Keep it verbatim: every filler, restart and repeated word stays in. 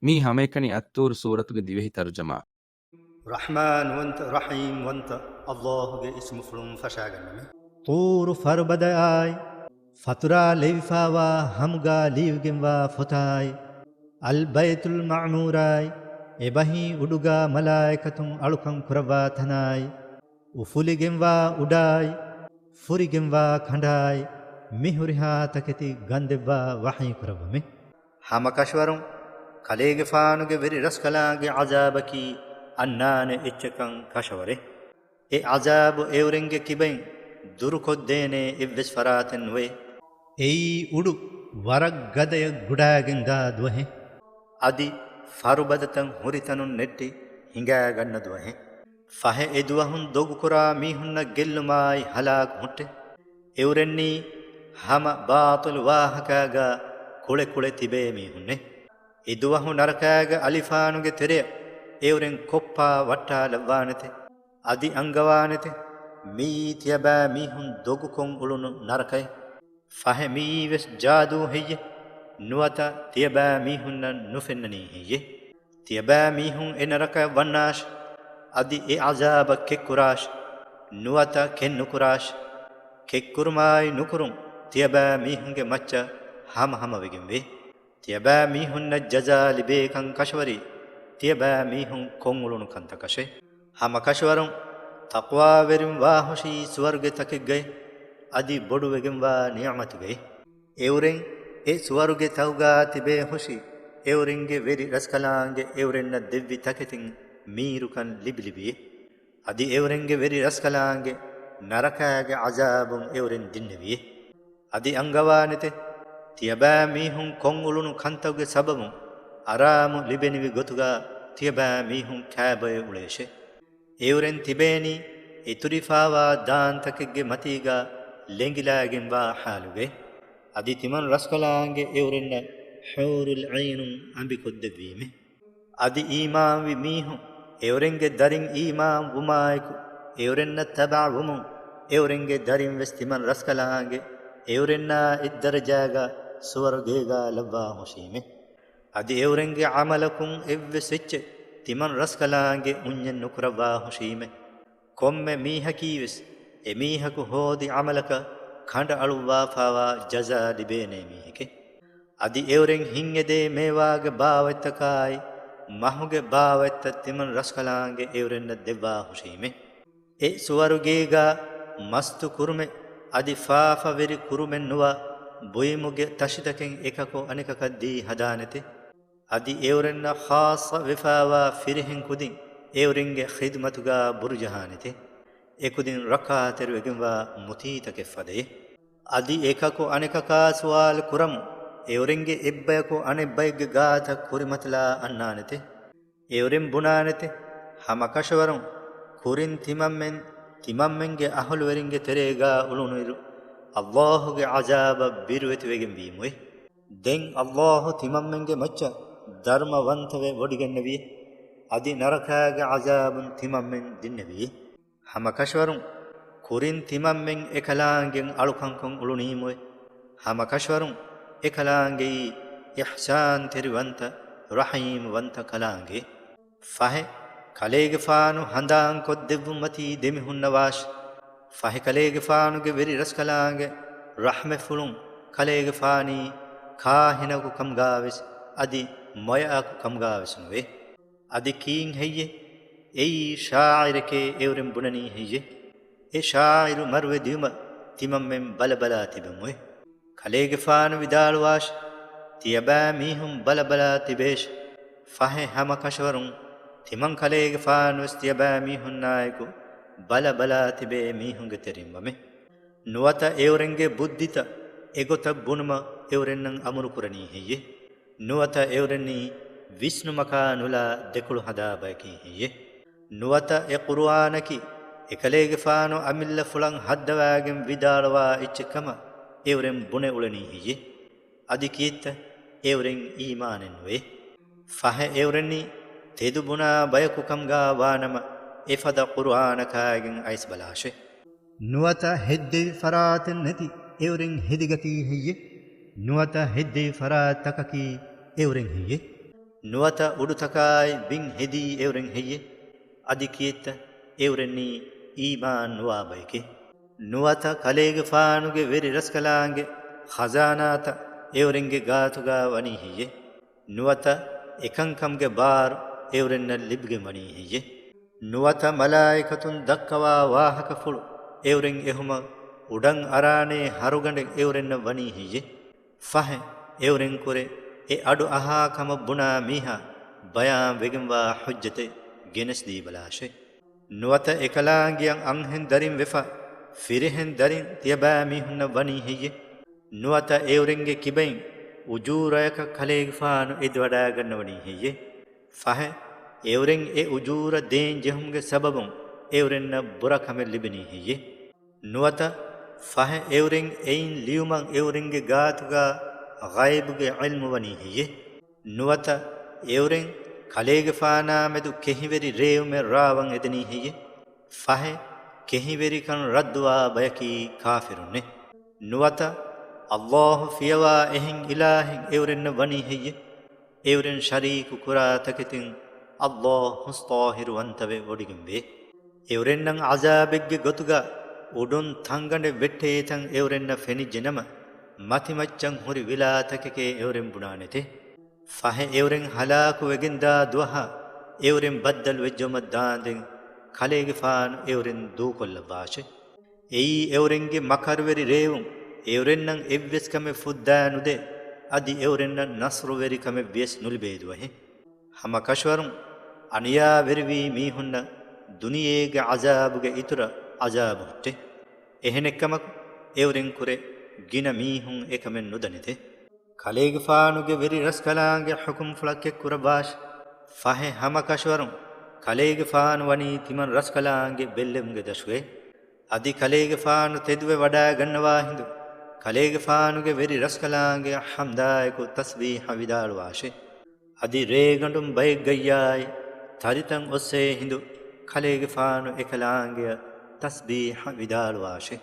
މީ ހަމައެކަނި އައްޠޫރު ސޫރަތުގެ ދިވެހި ތަރުޖަމާ. ރަޙްމާންވަންތަ، ރަޙީމްވަންތަ އައްލާހުގެ އިސްމުފުޅުން ފަށާގަންނަމެ. ޠޫރު ފަރުބަދައާއި، ފަތުރާ ލެވިފާވާ ހަމުގާ ލިޔުގެންވާ ފޮތާއި، އަލްބައިތުލް މަޢުމޫރާއި، އެބަހީ އުޑުގާ މަލާއިކަތުން އަޅުކަން ކުރައްވާ ތަނާއި، އުފުލިގެންވާ އުޑާއި، ފުރިގެންވާ ކަނޑާއި، މި ހުރިހާ ތަކެތި ގަންދެއްވާ ވަޙީ ކުރައްވަމެ. ހަމަ ކަށަވަރުން ކަލޭގެފާނުގެ ވެރި ރަސްކަލާނގެ ޢަޒާބަކީ އަންނާނެ އެއްޗަކަށް ކަށަވަރެއް. އެ ޢަޒާބު އެއުރެންގެ ކިބައިން ދުރުކޮށްދޭނޭ އެއްވެސް ފަރާތެއް ނުވޭ. އެއީ އުޑު ވަރަށް ގަދަޔަށް ގުޑާގެންދާ ދުވަހެއް. އަދި ފަރުބަދަތައް ހުރިތަނުން ނެއްޓި ހިނގާގަންނަ ދުވަހެއް. ފަހެ އެ ދުވަހުން ދޮގުކުރާ މީހުންނަށް ގެއްލުމާއި ހަލާކު ހުއްޓެ. އެއުރެންނީ ހަމަ ބާޠިލު ވާހަކާގާ ކުޅެ ކުޅެ ތިބޭ މީހުންނެ. އެ ދުވަހު ނަރަކާގެ އަލިފާނުގެ ތެރެއަށް އެއުރެން ކޮއްޕާ ވައްޓާލައްވާނެތެ. އަދި އަންގަވާނެތެ، މިއީ ތިޔަބާ މީހުން ދޮގުކޮށް އުޅުނު ނަރަކައެއް. ފަހެ މިއީވެސް ޖާދޫ ހެއްޔެ؟ ނުވަތަ ތިޔަބާ މީހުންނަށް ނުފެންނަނީ ހެއްޔެ؟ ތިޔަބާ މީހުން އެ ނަރަކައަށް ވަންނާށި، އަދި އެ ޢަޒާބަށް ކެއްކުރާށި، ނުވަތަ ކެއްނުކުރާށި. ކެއްކުރުމާއި ނުކުރުން ތިޔަބާ މީހުންގެ މައްޗަށް ހަމަހަމަވެގެންވޭ. ތިޔަބާ މީހުންނަށް ޖަޒާ ލިބޭކަން ކަށަވަރީ، ތިޔަބާ މީހުން ކޮށްއުޅުނު ކަންތަކަށޭ. ހަމަ ކަށަވަރުން ތަޤްވާވެރިން ވާހުށީ ސުވަރުގެ ތަކެއްގައި، އަދި ބޮޑުވެގެންވާ ނިޢުމަތުގައި. އެއުރެން އެ ސުވަރުގެ ތަކުގާ ތިބޭ ހުށި، އެއުރެންގެ ވެރި ރަސްކަލާނގެ އެއުރެންނަށް ދެއްވި ތަކެތިން މީރުކަން ލިބިލިބިއޭ. އަދި އެއުރެންގެ ވެރި ރަސްކަލާނގެ ނަރަކާގެ ޢަޒާބުން އެއުރެން ދިންނެވިއޭ. އަދި އަންގަވާނެތެ، ތިޔަބާ މީހުން ކޮށްއުޅުނު ކަންތަކުގެ ސަބަބުން އަރާމު ލިބެނިވި ގޮތުގާ ތިޔަބާ މީހުން ކާބޮއެ އުޅޭށެ. އެއުރެން ތިބޭނީ އިތުރިފާވާ ދާންތަކެއްގެ މަތީގާ ލެނގިލާގެންވާ ޙާލުގައި. އަދި ތިމަން ރަސްކަލާނގެ އެއުރެންނަށް ޙޫރުލް ޢީނުން އަނބިކޮށްދެއްވީމެ. އަދި އީމާންވި މީހުން އެއުރެންގެ ދަރިން އީމާން ވުމާއެކު، އެއުރެންނަށް ތަބަޢަ ވުމުން، އެއުރެންގެ ދަރިން ވެސް ތިމަން ރަސްކަލާނގެ އެއުރެންނާ އެއްދަރަޖާގާ ސުވަރުގޭގާ ލައްވާ ހުށީމެ. އަދި އެއުރެންގެ ޢަމަލަކުން އެއްވެސް އެއްޗެއް ތިމަން ރަސްކަލާނގެ އުންޏެއް ނުކުރައްވާ ހުށީމެ. ކޮންމެ މީހަކީވެސް އެމީހަކު ހޯދި ޢަމަލަކަށް ކަނޑައަޅުއްވާފާވާ ޖަޒާ ލިބޭނޭ މީހެކޭ. އަދި އެއުރެން ހިންއެދޭ މޭވާގެ ބާވަތްތަކާއި، މަހުގެ ބާވަތްތައް ތިމަން ރަސްކަލާނގެ އެއުރެންނަށް ދެއްވާ ހުށީމެ. އެ ސުވަރުގޭގާ މަސްތު ކުރުމެއް އަދި ފާފަވެރި ކުރުމެއް ނުވާ، ބުއިމުގެ ތަށިތަކެއް އެކަކު އަނެކަކަށް ދީ ހަދާނެތެ. އަދި އެއުރެންނަށް ޚާއްޞަ ވެފާވާ ފިރިހެން ކުދިން އެއުރެންގެ ޚިދުމަތުގާ ބުރުޖަހާނެތެ. އެކުދިން ރައްކާތެރިވެގެންވާ މުތީތަކެއް ފަދައޭ. އަދި އެކަކު އަނެކަކާ ސުވާލު ކުރަމުން އެއުރެންގެ އެއްބަޔަކު އަނެއްބައެއްގެ ގާތަށް ކުރިމަތިލާ އަންނާނެތެ. އެއުރެން ބުނާނެތެ، ހަމަކަށަވަރުން ކުރިން ތިމަންމެން ތިމަންމެންގެ އަހުލުވެރިންގެ ތެރޭގާ އުޅުނުއިރު، އައްލާހުގެ ޢަޒާބަށް ބިރުވެތިވެގެންވީމުއޭ. ދެން އައްލާހު ތިމަންމެންގެ މައްޗަށް ދަރުމަވަންތަވެ ވޮޑިގެންނެވިއޭ. އަދި ނަރަކާގެ ޢަޒާބުން ތިމަންމެން ދިންނެވިއޭ. ހަމަކަށަވަރުން ކުރިން ތިމަންމެން އެކަލާނގެން އަޅުކަންކޮށް އުޅުނީމުއޭ. ހަމަކަށަވަރުން އެކަލާނގެއީ އިޙްސާންތެރިވަންތަ، ރަޙީމްވަންތަ ކަލާނގެ. ފަހެ، ކަލޭގެފާނު ހަނދާންކޮށްދެއްވުމަތީ ދެމިހުންނަވާށި. ފަހެ ކަލޭގެފާނުގެ ވެރި ރަސްކަލާނގެ ރަޙްމަތްފުޅުން ކަލޭގެފާނީ ކާހިނަކު ކަމުގާވެސް އަދި މޮޔައަކު ކަމުގާވެސް ނުވޭ. އަދި ކީން ހެއްޔެ؟ އެއީ ޝާޢިރެކޭ އެއުރެން ބުނަނީ ހެއްޔެ؟ އެ ޝާޢިރު މަރުވެ ދިޔުމަށް ތިމަންމެން ބަލަބަލާ ތިބެމުއެ. ކަލޭގެފާނު ވިދާޅުވާށި، ތިޔަބާ މީހުން ބަލަބަލާ ތިބޭށި. ފަހެ ހަމަ ކަށަވަރުން ތިމަން ކަލޭގެފާނުވެސް ތިޔަބާ މީހުންނާއެކު ބަލަބަލާ ތިބޭ މީހުންގެ ތެރެއިން ވަމެ. ނުވަތަ އެއުރެންގެ ބުއްދިތައް އެގޮތަށް ބުނުމަށް އެއުރެންނަށް އަމުރު ކުރަނީ ހެއްޔެ؟ ނުވަތަ އެއުރެންނީ ވިސްނުމަކާ ނުލާ ދެކޮޅު ހަދާ ބަޔަކީ ހެއްޔެ؟ ނުވަތަ އެ ޤުރުއާނަކީ އެކަލޭގެފާނު އަމިއްލަފުޅަށް ހައްދަވާގެން ވިދާޅުވާ އެއްޗެއްކަމަށް އެއުރެން ބުނެ އުޅެނީ ހެއްޔެ؟ އަދި ކިއެއްތަ އެއުރެން އީމާނެއް ނުވޭ؟ ފަހެ އެއުރެންނީ ތެދު ބުނާ ބަޔަކު ކަމުގާ ވާނަމަ، އެފަދަ ޤުރުއާނަކާގެން އައިސް ބަލާށޭ. ނުވަތަ ހެއްދެވި ފަރާތެއް ނެތި އެއުރެން ހެދިގަތީ ހެއްޔެ؟ ނުވަތަ ހެއްދެވި ފަރާތްތަކަކީ އެއުރެން ހެއްޔެ؟ ނުވަތަ އުޑުތަކާއި ބިން ހެދީ އެއުރެން ހެއްޔެ؟ އަދި ކިއެއްތަ އެއުރެންނީ އީމާން ނުވާ ބައެކޭ؟ ނުވަތަ ކަލޭގެފާނުގެ ވެރި ރަސްކަލާނގެ ޚަޒާނާތައް އެއުރެންގެ ގާތުގަ ވަނީ ހެއްޔެ؟ ނުވަތަ އެކަންކަމުގެ ބާރު އެއުރެންނަށް ލިބިގެން ވަނީ ހެއްޔެ؟ ނުވަތަ މަލާއިކަތުން ދައްކަވާ ވާހަކަފުޅު އެއުރެން އެހުމަށް އުޑަން އަރާނޭ ހަރުގަނޑެއް އެއުރެންނަށް ވަނީ ހެއްޔެ؟ ފަހެ، އެއުރެން ކުރެ އެ އަޑު އަހާ ކަމަށް ބުނާ މީހާ ބަޔާން ވެގެންވާ ޙުއްޖަތެއް ގެނެސްދީބަލާށޭ. ނުވަތަ އެކަލާނގެއަށް އަންހެން ދަރިން ވެފަ، ފިރިހެން ދަރިން ތިޔަބައިމީހުންނަށް ވަނީ ހެއްޔެ؟ ނުވަތަ އެއުރެންގެ ކިބައިން އުޖޫރަޔަކަށް ކަލޭގެފާނު އެދިވަޑައިގަންނަވަނީ ހެއްޔެ؟ ފަހެ، އެއުރެން އެ އުޖޫރަ ދޭން ޖެހުމުގެ ސަބަބުން އެއުރެންނަށް ބުރަ ކަމެއް ލިބެނީ ހެއްޔެ؟ ނުވަތަ ފަހެ އެއުރެން އެއިން ލިޔުމަށް އެއުރެންގެ ގާތުގަ ޣައިބުގެ ޢިލްމު ވަނީ ހެއްޔެ؟ ނުވަތަ އެއުރެން ކަލޭގެފާނާމެދު ކެހިވެރި ރޭވުމެއް ރާވަން އެދެނީ ހެއްޔެ؟ ފަހެ ކެހިވެރިކަން ރައްދުވާ ބަޔަކީ ކާފިރުންނޭ. ނުވަތަ ﷲ ފިޔަވާ އެހެން އިލާހެއް އެއުރެންނަށް ވަނީ ހެއްޔެ؟ އެއުރެން ޝަރީކު ކުރާ ތަކެތިން ﷲ ހުސް ޠާހިރު ވަންތަވެ ވޮޑިގެންވޭ. އެއުރެންނަށް ޢަޒާބެއްގެ ގޮތުގަ އުޑުން ތަންގަނޑެއް ވެއްޓޭތަން އެއުރެންނަށް ފެނިއްޖެނަމަ، މަތިމައްޗަށް ހުރި ވިލާތަކެކޭ އެއުރެން ބުނާނެތެ. ފަހެ އެއުރެން ހަލާކު ވެގެންދާ ދުވަހަށް އެއުރެން ބައްދަލު ވެއްޖައުމަށް ދާންދެން ކަލޭގެފާނު އެއުރެން ދޫކޮށްލައްވާށެ. އެއީ އެއުރެންގެ މަކަރުވެރި ރޭވުން އެއުރެންނަށް އެއްވެސް ކަމެއް ފުއްދާ ނުދޭ، އަދި އެއުރެންނަށް ނަޞްރުވެރިކަމެއް ވިޔަސް ނުލިބޭ ދުވަހެއް. ހަމަ ކަށަވަރުން އަނިޔާވެރިވީ މީހުންނަށް ދުނިޔޭގެ ޢަޒާބުގެ އިތުރަށް ޢަޒާބު ހުއްޓޭ. އެހެނެއްކަމަކު އެއުރެން ކުރެ ގިނަ މީހުން އެކަމެއް ނުދަނެތެ. ކަލޭގެފާނުގެ ވެރި ރަސްކަލާނގެ ޙުކުމްފުޅަކެއް ކުރައްވާށި. ފަހެ ހަމަ ކަށަވަރުން ކަލޭގެފާނު ވަނީ ތިމަން ރަސްކަލާނގެ ބެއްލެވުމުގެ ދަށުގައި. އަދި ކަލޭގެފާނު ތެދުވެ ވަޑައިގަންނަވާ ހިނދު، ކަލޭގެފާނުގެ ވެރި ރަސްކަލާނގެ ޙަމްދާއެކު ތަސްބީޙަ ވިދާޅުވާށި. އަދި ރޭގަނޑުން ބައެއްގައްޔާއި ތަރިތަން އޮއްސޭ ހިނދު ކަލޭގެފާނު އެކަލާނގެއަށް ތަސްބީޙަ ވިދާޅުވާށި.